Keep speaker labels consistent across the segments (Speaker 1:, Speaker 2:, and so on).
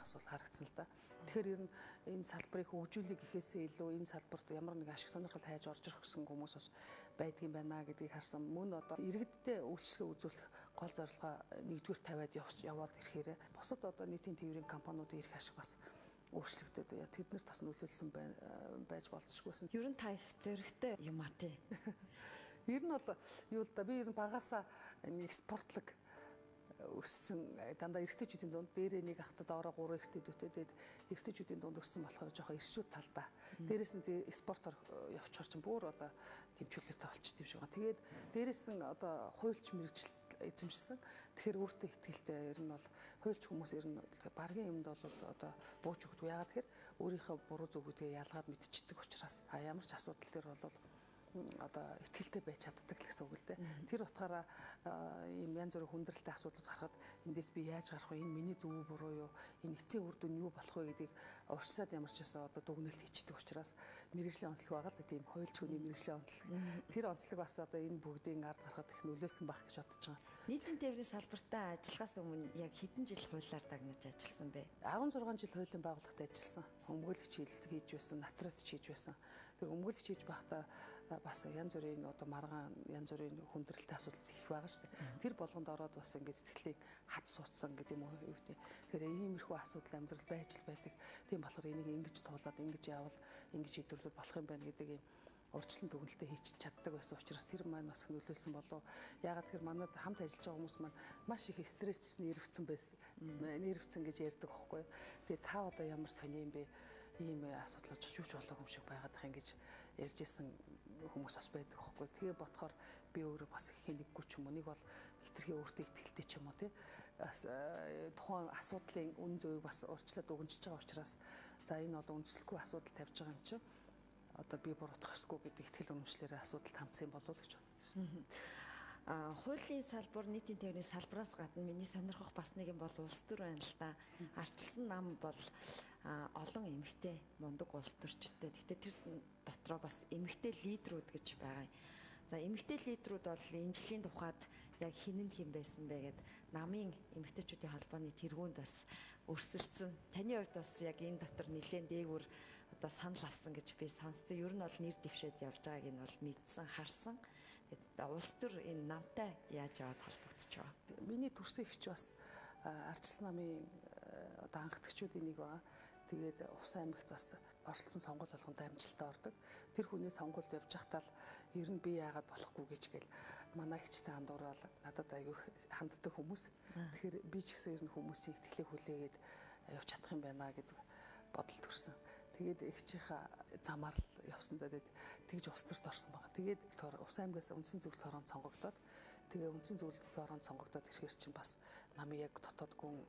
Speaker 1: байгаас бол харагдсан л да. Тэгэхээр ер нь энэ салбарыг хөгжүүлэх гэхээсээ илүү энэ салбарт ямар нэг ашиг сонирхол хайж орж ирэх гэсэн хүмүүс бас байдгийн байна гэдгийг харсан. Мөн одоо иргэдтэй үйлчлэгээ үзүүлэх гол зорилгоо нэгдүгээр тавиад яваад ирэхээр бусад одоо нийтийн тээврийн компаниудын эрх ашиг бас өөрчлөгдөд тэд нар бас нөлөөлсөн байж болзошгүйсэн.
Speaker 2: Ер нь та их зөрөгтэй юм а тий.
Speaker 1: Ер нь бол юу л да, би ер нь багасаа нэг спортлог өссөн, дандаа эрэгтэйчүүдийн дунд дээрээ нэг ахта доороо 3 эрэгтэй дүүтэй, тэгээд эрэгтэйчүүдийн дунд өссөн болохоор жоохон иршүүд талдаа. Дээрээс нь спортоор явчихор чинь бүр одоо тэмцүүлэлттэй болчих юм шиг байна. Тэгээд дээрээс нь одоо хуульч мэрэгжил эзэмшсэн. Тэгэхээр өөртөө ихтгэлтэй ер нь бол хуульч хүмүүс ер нь баргийн юмд бол одоо бууч өгдөг. Яагаад тэгэхээр өөрийнхөө буруу зүг гэдгээ ялгаад мэдчихдэг учраас ямар ч асуудал дээр бол одоо итгэлтэй байж чаддаг л гэсэн үг л дээ. Тэр утгаараа ийм янз бүрийн хүндрэлтэй асуудлууд гарахад эндээс би яаж гарах вэ? Энэ миний зөв үү буруу юу? Энэ эцсийн үр дүн юу болох вэ гэдгийг урьдчилаад ямар ч байсан одоо дүгнэлт хийчихдэг учраас мэргэжлийн онцлог байгаа л да, тийм хуульч хүний мэргэжлийн онцлог. Тэр онцлог бас одоо энэ бүгдийн ард гарахад их нөлөөлсөн байх гэж бодож байгаа.
Speaker 2: Нийтийн тээврийн салбартаа ажиллахаас өмнө яг хэдэн жил хуулиар дагнаж ажилласан бэ?
Speaker 1: 16 жил хуулийн байгууллагад ажилласан. Өмгөөлөгч хийж байсан, натрат хийж байсан. Тэр өмгөөлөгч хийж байхдаа бас янз бүрийн одоо маргаан, янз бүрийн хүндрэлтэй асуудал их байгаа шүү дээ. Тэр болгонд ороод бас ингээд сэтгэлийг хат суудсан гэдэг юм уу юу гэдэг. Тэгэхээр иймэрхүү асуудал амьдрал байж л байдаг. Тийм болохоор энийг ингэж туулаад, ингэж явал, ингэж шийдвэрлэл болох юм байна гэдэг юм урьдчилан дүгнэлтээ хийж чаддаг байсан учраас тэр маань бас нөлөөлсөн болов. Яагаад тэгэхээр манад хамт ажиллаж байгаа хүмүүс маань маш их стрессч нэрвцэн байсан. Нэрвцэн гэж ярьдаг байхгүй юу. Тэгээ та одоо ямар сони юм бэ? Ийм асуудал болж юу ч болоогүй юм шиг байгаад их ингэж ярьж исэн хүмүүс бас байдаг байхгүй. Тэгээ бодохоор би өөрөө бас их нэггүй ч юм уу, нэг бол хитрхи өөртөө ихтгэлтэй ч юм уу тий. Бас тухайн асуудлын үн зөвийг бас урьдчилаад өгөнжиж байгаа учраас за энэ бол үндслэхгүй асуудал тавьж байгаа юм чинь одоо би буруутгах ёсгүй гэдэг ихтгэл үнэмшлээрээ асуудал хандсан болов уу гэж бодсон.
Speaker 2: Хуулийн салбар, нийтийн тээврийн салбараас гадна миний сонирхох бас нэг юм бол улс төр байна л да. Арчилсан нам бол олон эмэгтэй мундаг улс төрчтэй. Гэхдээ тэр дотроо бас эмэгтэй лидерүүд гэж байгаа юм. За эмэгтэй лидерүүд бол энэ жилийн тухайд яг хинэн хэн байсан бэ гэд намын эмэгтэйчүүдийн холбооны тэргуунд бас өрсөлдсөн. Таны хувьд бас яг энэ дотор нэлээд дээгүүр одоо санал авсан гэж би сонссон. Ер нь бол нэр дэвшээд явж байгааг нь бол мэдсэн, харсан. Тэгээд улс төр энэ намтай яаж яваад холбогдож байгаа?
Speaker 1: Миний төрсөн эгч бас Арчилсан намын одоо анхдагчдын нэг байгаа. Тэгээд Увсан аймагт бас оролцсон сонгуул болгонд амжилттай ордог. Тэр хүний сонгуульд явж байхдаа л ер нь би яагаад болохгүй гэж гэл манай эгчтэй андуурал надад айгүй ханддаг хүмүүс. Тэгэхээр би ч гэсэн ер нь хүмүүсийн итгэлийг хүлээгээд явж чадах юм байна гэдэг бодол төрсөн. Тэгээд эгчийнхаа замаар л явсан. Тэгээд тэгж улс төрт орсон байгаа. Тэгээд Увсан аймгаас үндсэн зөвлөлт хороонд сонгогдоод, тэгээ үндсэн зөвлөлт хороонд сонгогдоод ирэхээр чинь бас намын яг дотоод гүн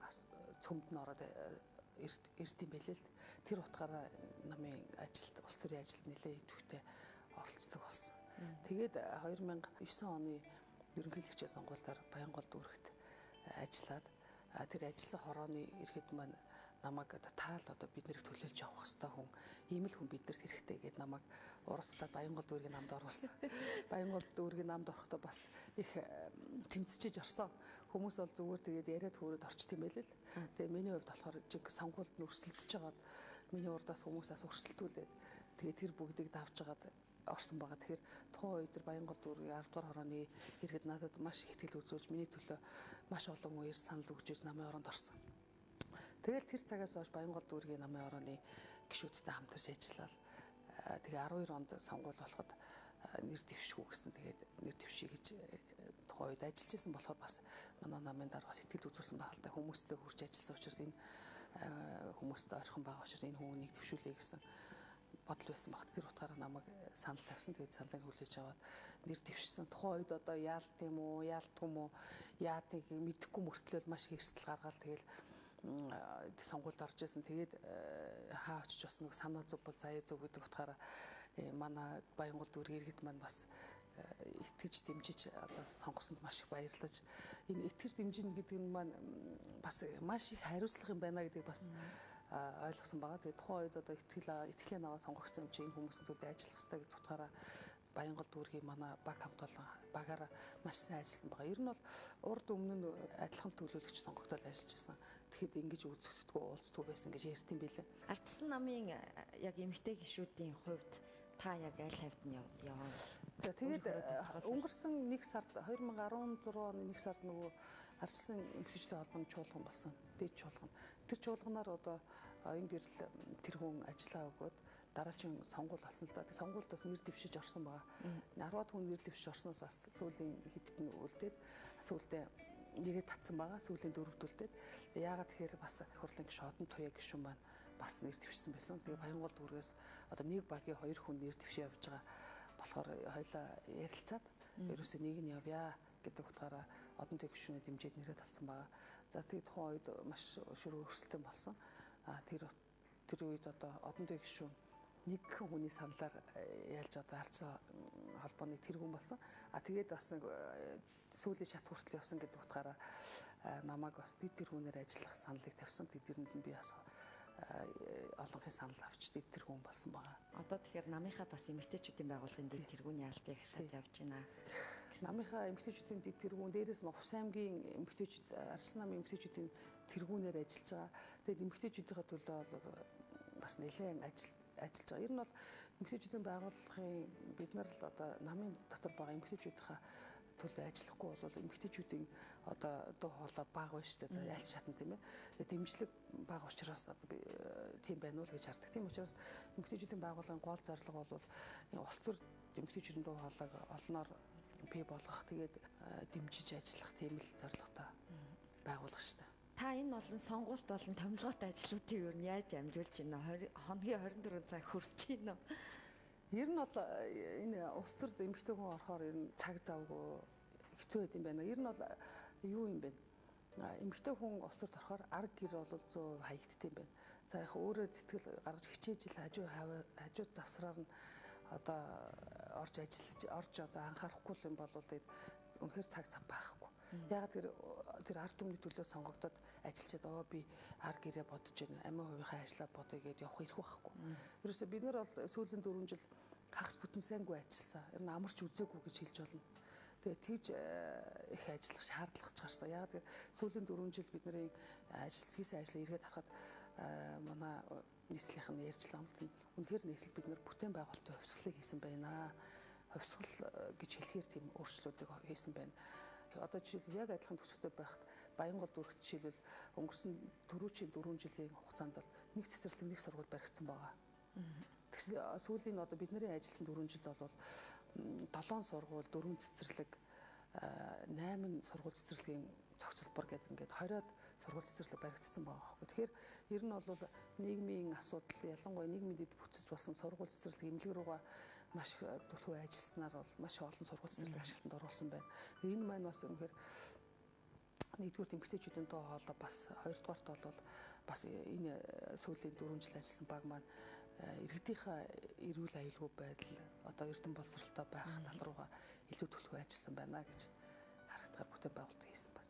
Speaker 1: цөмд нь ороод эрт юм байлээ л. Тэр утгаараа намын ажилд, улс төрийн ажилд нэлээд идэвхтэй оролцдог болсон. Тэгээд 2009 оны ерөнхийлөгчийн сонгуульдаар Баянгол дүүрэгт ажиллаад тэр ажилласан хорооны иргэд маань намайг одоо таал одоо бид нарыг төлөөлж явах хэвээр хүн, ийм л хүн биднэрт хэрэгтэй гэдээ намайг уралдаад Баянгол дүүргийн намд оруулсан. Баянгол дүүргийн намд орохдоо бас их тэмцчихэж орсон. Хүмүүс бол зүгээр тэгээд яриад хөөрөд орчт юм байл л. Тэгээ миний хувьд болохоор жинхэнэ сонгуульд нь өрсөлдөж байгаад миний урдаас хүмүүсээс өрсөлдүүлээд тэгээ тэр бүгдийг давж байгаад орсон байгаа. Тэгэхээр тухайн үед Баянгол дүүргийн 10 дугаар хорооны иргэд надад маш их итгэл үзүүлж миний төлөө маш олон үеэр санал өгч намын оронд орсон. Тэгэл тэр цагаас хойш Баянгол дүүргийн намын орооны гишүүдтэй хамтарч ажиллаад тэгээ 12 онд сонгуул болоход нэр дэвшгүй гэсэн. Тэгээд нэр дэвший гэж тухайн үед ажиллаж исэн болохоор бас манай намын дарга сэтгэл үзүүлсэн байх л да. Хүмүүстэй хурж ажилласан учраас энэ хүмүүстэй ойрхон байгаа учраас энэ хүмүүнийг дэвшүүлэе гэсэн бодол байсан баг. Тэр утгаараа намайг санал тавьсан. Тэгээд саналыг хүлээж аваад нэр дэвшсэн. Тухайн үед одоо яалт юм уу, яалтгүй юм уу, яадыг мэдэхгүй мөртлөө маш их эрсдэл гаргаал тэгэл сонгуульд орж исэн. Тэгээд хаа очиж бас нэг санаа зүг бол заяа зүг гэдэг утгаараа манай Баянгол дүүргийн иргэд маань бас итгэж дэмжиж одоо сонгосонд маш их баярлаж, энэ итгэж дэмжинэ гэдэг нь маань бас маш их хариуцлага юм байна гэдгийг бас ойлгосон байгаа. Тэгээд тухайн үед одоо итгэлээ наваа сонгогдсон юм чи энэ хүмүүсийн төлөө ажиллах хэрэгтэй гэдэг утгаараа Баянгол дүүргийн манай баг хамт олон багаараа маш сайн ажилласан байгаа. Ер нь бол урд өмнө нь адилхан төлөөлөгч сонгогдоод ажиллаж байсан. Тэгэхэд ингэж үзэгддэггүй, уулздаггүй байсан гэж ярьд юм билээ.
Speaker 2: Ардчилсан намын яг эмэгтэй гишүүдийн хувьд та яг аль хавьд нь яваа?
Speaker 1: За тэгээд өнгөрсөн 1 сард 2016 оны 1 сард нөгөө ардчилсан эмэгтэйчүүдийн холбооны чуулган болсон. Дээд чуулган. Тэр чуулганаар одоо оюун гэрэл тэргүүн ажиллаа өгөөд дараачин сонгуул болсон л да. Тэг сонгуульд бас нэр дэвшиж орсон байгаа. 10-аад хүн нэр дэвшиж орсноос бас сүүлийн хэдд нь үлдээд сүүлдээ нэрээ татсан байгаа. Сүүлийн дөрөвд үлдээд. Яагаад тэгэхээр бас их хурлын гишүүн Одон Туяа гишүүн маань бас нэр дэвшсэн байсан. Тэгээ Баянгол дүүргээс одоо нэг багийн 2 хүн нэр дэвшээ явж байгаа болохоор хоёлаа ярилцаад ерөөсөө нэг нь явъя гэдэг утгаараа Одон Туяа гишүүнээ дэмжиж нэрээ татсан байгаа. За тэгээ тухайн үед маш шүрэг өрсөлдөөн болсон. А тэр үед одоо Одон Туяа гишүүн нэг хүний саналаар ялж одоо ардчилсан холбооны тэргүүн болсон. А тэгээд бас сүүлийн шат хүртэл явсан гэдэг утгаараа намайг бас дэд тэргүүнээр ажиллах саналыг тавьсан. Тэрэнд нь би бас олонхын санал авч дэд тэргүүн болсон байгаа.
Speaker 2: Одоо тэгэхээр намынхаа бас эмэгтэйчүүдийн байгууллагын дэд тэргүүний албыг хашаад явж байна.
Speaker 1: Намынхаа эмэгтэйчүүдийн дэд тэргүүн, дээрээс нь Увс аймгийн эмэгтэйчүүд, Ардчилсан намын эмэгтэйчүүдийн тэргүүнээр ажиллаж байгаа. Тэгээд эмэгтэйчүүдийнхээ төлөө бол бас нэлээд ажиллаж байгаа. Ер нь бол эмэгтэйчүүдийн байгууллагын бид нар л одоо намын дотор байгаа эмэгтэйчүүдийнхээ төлөө ажиллахгүй бол эмэгтэйчүүдийн одоо дуу хоолой бага байна шүү дээ. Аль шатн тийм ээ. Дэмжлэг бага учраас тийм байна уу гэж хардаг. Тийм учраас эмэгтэйчүүдийн байгууллагын гол зорилго бол улс төр эмэгтэйчүүдийн дуу хоолойг олноор бий болгох, тэгээд дэмжиж ажиллах тийм л зорилготой байгууллага шүү дээ.
Speaker 2: Та энэ олон сонгуульт болон томилгоотой ажлуудыг юу яаж амжуулж байна? Хоногийн 24 цаг хүрч байна уу?
Speaker 1: Ер нь бол энэ улс төрд эмэгтэй хүн орохоор ер нь цаг завгүй хэцүү байд юм байна. Ер нь бол юу юм бэ? Эмэгтэй хүн улс төрд орохоор арга гэр бол 100% хаягддаг юм байна. За яг өөрөө сэтгэл гаргаж хичээж ил хажуу завсраар нь одоо орж ажиллаж орж одоо анхаарахгүй юм бол тэгээд үнэхээр цаг зав байхгүй. Яагаад тэр ард түмний төлөө сонгогдоод ажиллачаад би ар гэрээ бодож байна, амин хувийнхаа ажлаа бодъё гэдээ явах эрх байхгүй. Ерөөсөө бид нар бол сүүлийн 4 жил хагас бүтэн сайнгүй ажилласан. Ер нь амарч үзээгүй гэж хэлж болно. Тэгээ тэгж их ажиллах шаардлага ч гарсан. Яагаад тэр сүүлийн 4 жил бидний ажилласан хийсэн ажлаа эргээд харахад манай нийслэлийнх нь ярьжлаа юм л үнэхээр нийслэл бид нар бүтээн байгуулалтын хувьсгалыг хийсэн байна. Хувьсгал гэж хэлэхээр тийм өөрчлөлтүүдийг хийсэн байна. Одоо жишээлбэл яг адилхан төсөвтэй байхад Баянгол дүүрэгт жишээлбэл өнгөрсөн түрүүчийн 4 жилийн хугацаанд бол нэг цэцэрлэг нэг сургууль баригдсан байгаа. Тэгсэн сүүлийн одоо бидний ажилласан 4 жилд бол 7 сургууль, 4 цэцэрлэг, 8 сургууль цэцэрлэгийн зохицолбор гэдэг ингээд 20-од сургууль цэцэрлэг баригдсан байгаа байхгүй. Тэгэхээр ер нь бол нийгмийн асуудал, ялангуяа нийгмийн дэд бүтц болсон сургууль цэцэрлэг эмнэлэг рүүгээ маш их түлхүү ажилласнаар бол маш олон сургууль цэцэрлэг ашиглалтанд оруулсан байна. Энэ маань бас үнэхээр нэгдүгээр эмэгтэйчүүдийн дуу хоолой, бас хоёрдугаарт бол бас энэ сүүлийн 4 жил ажилласан баг маань иргэдийнхээ эрүүл аюулгүй байдал, одоо эрдэм боловсролтой байх тал руугаа илүү түлхүү ажилласан байна гэж харагдахаар бүтээн байгуулалт хийсэн бас.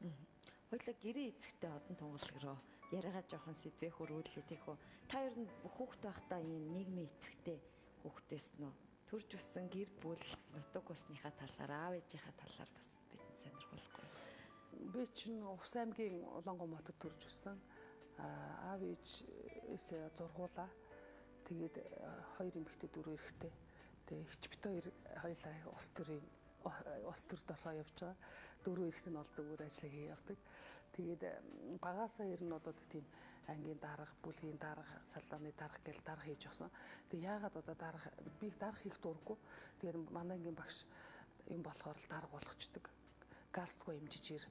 Speaker 2: Хоёлаа гэрээ эзэгтэй Одон тунгалаг руу яриагаа жоохон сэдвээ хөрвүүлээ тийх үү. Та ер нь хүүхэд байхдаа ийм нийгмийн идэвхтэй хүүхэд байсан уу? Төрж өссөн гэр бүл, нутаг усныхаа талаар, аав ээжийнхаа талаар бас бидэнд сонирхолтой.
Speaker 1: Би чинь Увс аймгийн Улаангой хотод төрж өссөн. Аав ээжээсээ зургуулаа. Тэгээд 2 эмэгтэй, 4 эрэгтэй. Тэгээд эгч бит хоёр хоёлаа улс төрд ороо явж байгаа. 4 эрэгтэй нь бол зүгээр ажлаа хийе явдаг. Тэгээд багаасаа ер нь бол тийм ангийн дарга, бүлгийн дарга, салааны дарга гэл дарга хийж явсан. Тэгээд яагаад одоо дарга, би дарга хийх дурггүй. Тэгээд манай ангийн багш юм болохоор л дарга болгочдөг. Галстгүй имжиж ир,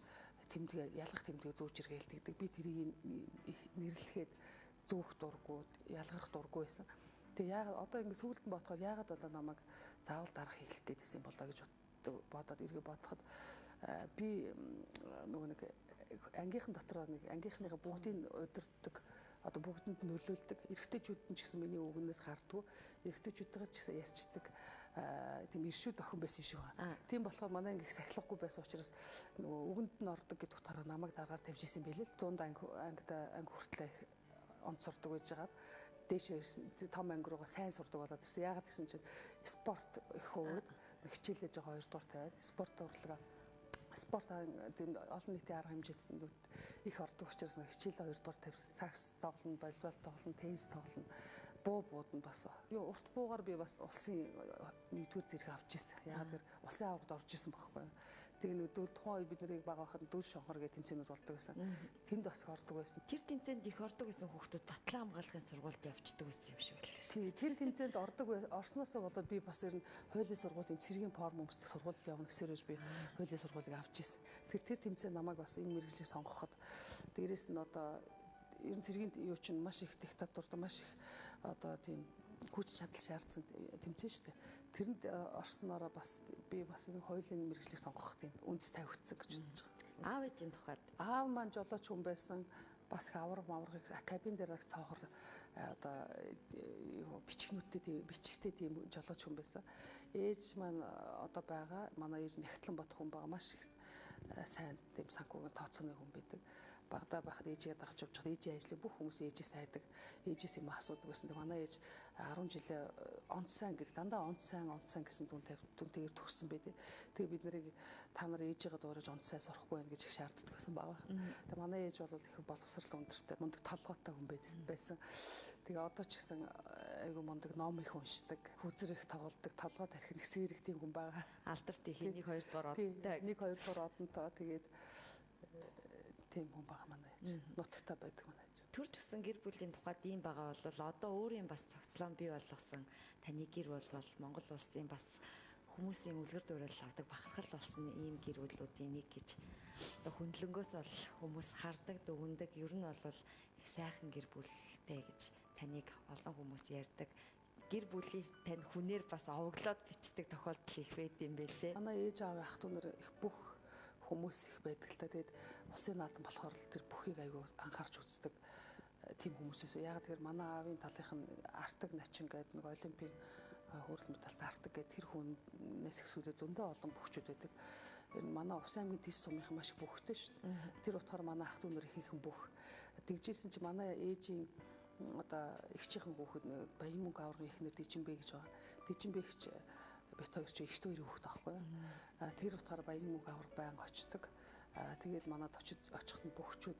Speaker 1: тэмдэг ялгах тэмдэг зүүж ир гэлдэгдэг. Би тэрийг нэрлэхэд зүүх дурггүй, ялгарх дурггүй байсан. Тэгээ яагаад одоо ингэ сүүлд нь бодохоор яагаад одоо намайг заавал дарга хийх гэдээсэн юм болоо гэж бодоод эргээ бодоход би нөгөө нэг ангийнхан дотроо нэг ангийнхныхаа бүгдийг удирддаг, одоо бүгдэнд нөлөөлдөг. Эрэгтэйчүүд нь ч гэсэн миний үгнээс хардггүй, эрэгтэйчүүдтэйгээ ч гэсэн ярьцдаг тийм иршүүд охин байсан юм шиг байна. Тийм болохоор манай анги их сахилгагүй байсан учраас нөгөө үгэнд нь ордог гэдэг утгаараа намайг дараагаар тавьж исэн байлээ л. 100 ангид анги хүртлээ онцордог байж байгаад дээшээ том анги руугаа сайн сурдаг болоод ирсэн. Яагаад гэсэн чинь спорт их хөвөд хичээлээж байгаа 2 дугаар тавиад спорт урлагаа Спорт тийм олон нийтийн арга хэмжээнд их ордог учраас хичээлээ 2 дугаар тавьсан. Сакс тоглоно, волейбол тоглоно, теннис тоглоно. Буу буудна бас. Юу урт буугаар би бас улсын 1-р зэрэг авч ирсэн. Яагаад тэр улсын аваргад орж исэн байхгүй юу. Тэгээ нэг дүүл тухайн үед бид нарыг бага байхад дүүл шонхор гэх тэмцээнүүд болдог байсан. Тэнд бас их ордог байсан.
Speaker 2: Тэр тэмцээнд их ордог байсан хүүхдүүд батлан хамгаалахын сургуульд явждаг байсан юм шиг байлаа.
Speaker 1: Тий, тэр тэмцээнд ордог орсноосоо болоод би бас ер нь хуулийн сургууль юм цэргийн форм өмсдөг сургуульд явна гэсээрэж би хуулийн сургуулийг авч ирсэн. Тэр тэмцээн намайг бас энэ мэргэжлийг сонгоход дээрээс нь одоо ер нь цэргийн юу чинь маш их диктатуртай маш их одоо тийм хүч чадал шаардсан тэмцээн шүү дээ. Тэрэнд орсноороо бас би бас энэ хуулийн мэргэжлийг сонгох тийм үндэс тавигдсан гэж үзэж
Speaker 2: байгаа. Аав ээжийн тухайд.
Speaker 1: Аав маань жолооч хүн байсан. Бас их авраг маврыг кабин дээр цоохор одоо бичгнүүдтэй тийм бичгтэй тийм жолооч хүн байсан. Ээж маань одоо байгаа. Манай ээж Нягтлан бот хүн байгаа. Маш их сайн тийм санхүүгийн тооцооны хүн байдаг. Багадаа байхад ээжигээ дагаж явж байхад ээжийн ажлыг бүх хүмүүс ээжээс айдаг. Ээжээс юм асуудаг байсан. Манай ээж 10 жилээ онц сайн гэдэг дандаа онц сайн гэсэн дүнтэйгээр төгссөн байдаг. Тэгээ бид нарыг та нар ээжигээ дуурайж онц сайн сурахгүй байх гэж их шаарддаг байсан бага байхад. Тэгээ манай ээж бол их боловсрол өндөртэй, мундаг толгойтой хүн байсан. Тэгээ одоо ч гэсэн айгүй мундаг ном их уншдаг, хүзэр их тоглодог, толгой тархи нэг сэрэг тийм хүн байгаа.
Speaker 2: Алдарт их 1 2 дугаар одонтой.
Speaker 1: 1 2 дугаар одонтой. Тэгээд тийм хүн байгаа манай ээж. Нутагтай байдаг манай ээж.
Speaker 2: Төрж өссөн гэр бүлийн тухайд ийм байгаа бол одоо өөрийн бас цогцлон бий болгосон таны гэр бүл бол Монгол улсын бас хүмүүсийн үлгэр дуурайл авдаг бахархал болсон ийм гэр бүлүүдийн нэг гэж одоо хөндлөнгөөс бол хүмүүс хардаг, дүгндэг. Ер нь бол их сайхан гэр бүлтэй гэж таныг олон хүмүүс ярьдаг. Гэр бүлийн тань хүнээр бас овоглоод бичдэг тохиолдол их байд юм бэлээ.
Speaker 1: Манай ээж аав ах トゥ нар их бүх хүмүүс их байдаг л та. Тэгээд улсын наадам болохоор л тэр бүхийг айгүй анхаарч үздэг тийм хүмүүсээс. Яг тэр манай аавын талынх нь Артаг Начин гэдэг нэг олимпийн хүрэл медальт Артаг гэдэг тэр хүнээс ихсүүлээ зөндөө олон бүхчүүд байдаг. Тэр манай Увс аймгийн Тис сумынхан маш их бүхтэй шүү дээ. Тэр утгаар манай ах トゥ нар ихэнхэн бүх. Тэгжсэн чи манай ээжийн одоо эгчийнхэн хүүхэд Баян мөнгө аврагын эхнэр Дижинбэ гэж байгаа. Дижинбэ эгч бит хоёр чи эгч хоёрын хүүхэд байхгүй юу? Тэр утгаар Баян мөнгө авраг байнга очдог. Тэгээд манад очиход нь бүхчүүд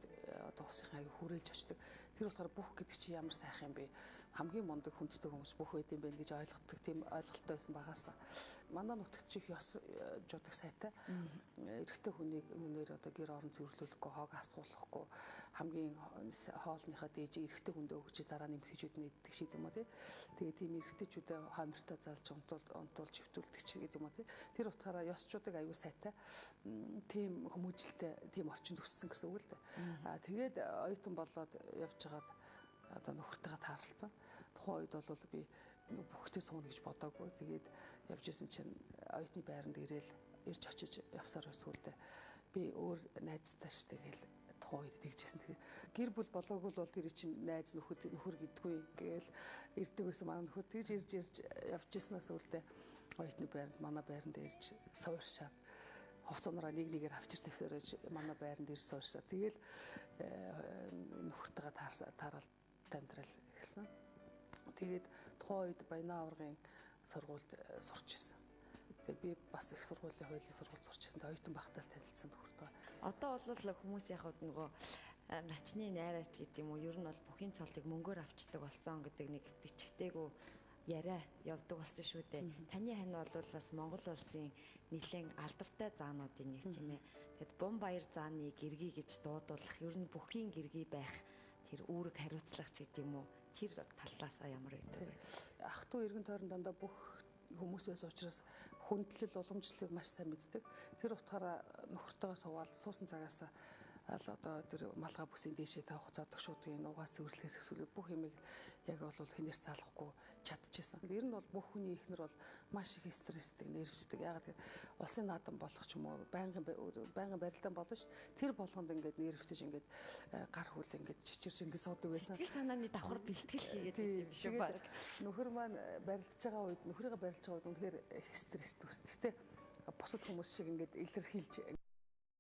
Speaker 1: одоо усынхаа аяг хүрээлж очдог. Тэр утгаар бүх гэдэг чи ямар сайхан юм бэ? Хамгийн мундаг хүндтэй хүмүүс бүх байд юм байна гэж ойлгодог тийм ойлголттой байсан багаасаа. Манай нутагт чих ёс жудаг сайтай. Эрэгтэй хүнийг үнээр одоо гэр орон цэвэрлүүлэхгүй, хоог асуулахгүй, хамгийн хоолныхаа дээжийг эрэгтэй хүндээ өгч дараа нь эмэгтэйчүүд нь иддэг шид юм уу тий. Тэгээ тийм эрэгтэйчүүдээ хоймортой залж унтуулж хөвтүүлдэг ч гэдэг юм уу тий. Тэр утгаараа ёс жудаг аюу сайтай тийм хүмүүжлэлтэй тийм орчинд өссөн гэсэн үг л дээ. Тэгээд оюутан болоод явж байгаад одоо нөхөртэйгээ таарлцсан. Тухайн үед бол би бүхтэй сууна гэж бодоагүй. Тэгээд явж исэн чинь оюутны байранд ирээл ирж очиж явсаар байсан л дээ. Би өөр найзтай штэ гээл тухайн үед тэгжсэн. Тэгээ гэр бүл болоогүй бол тэр чинь найз нөхөр гэдгүй гээл ирдэг байсан манай нөхөр. Тэгж ирж явж ирснээс үлдээ оюутны байранд манай байранд ирж сууршаад хувцаанараа нэг нэгээр авчир тавьсараж манай байранд ирж сууршаа. Тэгэл нөхөртэйгээ таарал амьдрал эхэлсэн. Тэгээд тухайн үед Баян аврагын сургуульд сурч исэн. Тэгээ би бас их сургуулийн хуулийн сургуульд сурч исэн. Оюутан байхдаа танилцсан нөхөртэй.
Speaker 2: Одоо бол хүмүүс яг нөгөө начны найраач гэдэг юм уу? Ер нь бол бүхийн цолыг мөнгөөр авчдаг болсон гэдэг нэг бичгтэйгүү яриа явдаг болсон шүү дээ. Таны хань бол бас Монгол улсын нэлээд алдартай заануудын нэг тийм ээ. Тэгэд Бум баяр зааны гэргий гэж дуудуулах, ер нь бүхийн гэргий байх тэр үүрэг хариуцлага ч гэдэг юм уу? Тэр талаасаа ямар байдаг вэ?
Speaker 1: Ах トゥ эргэн тойрон дандаа бүх хүмүүс байсан учраас хүндлэл уламжлалыг маш сайн мэддэг. Тэр утгаараа нөхөртөөгөө суугаад суусан цагаас ал одоо тэр малгай бүсийн дээшээ тавих зодогшуудын угаас цэвэрлэхээс эсвэл бүх юмыг яг бол хинээр заалахгүй чадчихсан. Ер нь бол бүх хүний эхнэр бол маш их стресстэй, нервчдэг. Яагаад гэвэл улсын наадам болох ч юм уу, байнгын барилдаан болно ш. Тэр болгонд ингээд нервчж ингээд гар хүл ингээд чичирч ингээд суудаг байсан.
Speaker 2: Сэтгэл санааны давхар бэлтгэл хийгээд байт юм шүү баг.
Speaker 1: Нөхөр маань барилдаж байгаа үед, нөхрийгөө барилж байгаа үед үнэхээр их стресс төсдөг. Гэтэ бусад хүмүүс шиг ингээд илэрхийлж